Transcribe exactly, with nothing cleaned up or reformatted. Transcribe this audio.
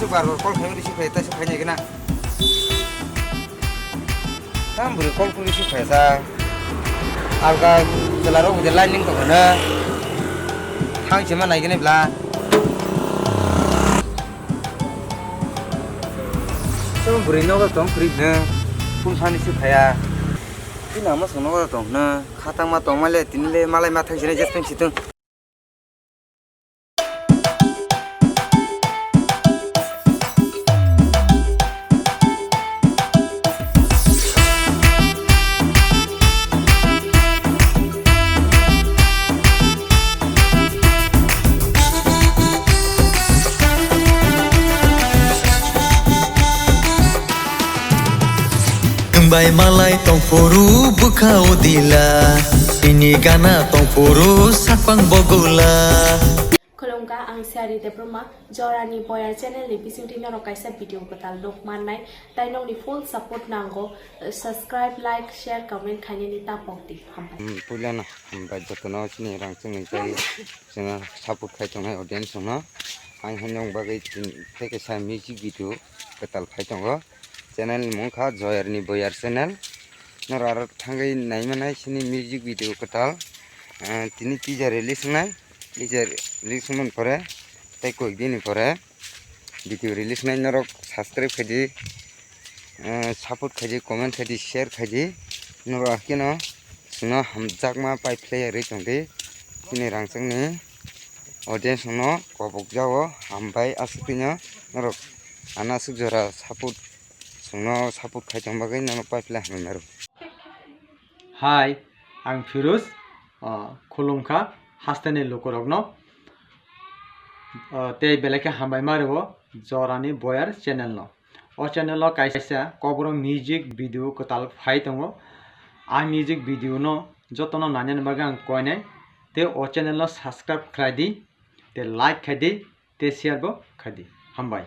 Bar bar call khai receive khai ta se khai nai gana. Tam bwrwi call kung receive khai sa. Alga chwla rok je line ning tong na. Thang se ma nai gana bla. Tam bwrwi nogo tong kri na. Phone sani se khaya. Tini ama song nogo tong na. Khatang ma tong ma le tini le malai ma thang se nai jes peng si tung. Wngbai malai tongphuru bwkha udila, bini gana tongphuru sakpang bogula. Khulumkha, ang Siyari Debbarma, Jorani Boyar channel ni bisingtwi norok kaisa video kwtal nuk mannai, tai nokni full support nango, subscribe, like, share, comment khainani ta pokdi. Hambai. Hmm, puilano hambai jotono chini rangchakni tei chwngno support khai tongnai audience rokno. Ang hai nokni bagwi tei kaisa music video kwtal phai tongo. Channel ni mung kha Joyarni Boyar channel. Norok aro thangwi nai manai sini music video kwtal. Ah, tini teaser release wngnai. Teaser release wngmani pore tei koik dini pore video release wngnai, norok subscribe khaidi, ah, support khaidi, comment khaidi, share khaidi. Norok haikhe no chwngno hamjakma pai phlai rwi tongdi. Chini rangchakni audience rokno kobok jao hambai aswk twi no norok ano aswk jora support Chwngno support khai tong bagwi nono pipeline hambai maro. Hai, ang Firuz, ah, khulumkha hasteni lukurokno, ah, tei belai khe hambai ma rwo Jorani Boyar channel no. O channel o kaisa kokborok music video kwtal phai tongo. A music video no jotono nainani bagwi ang koinai. Tei o channel no subscribe khlai di, tei like khai di, tei share bo khai di. Hambai.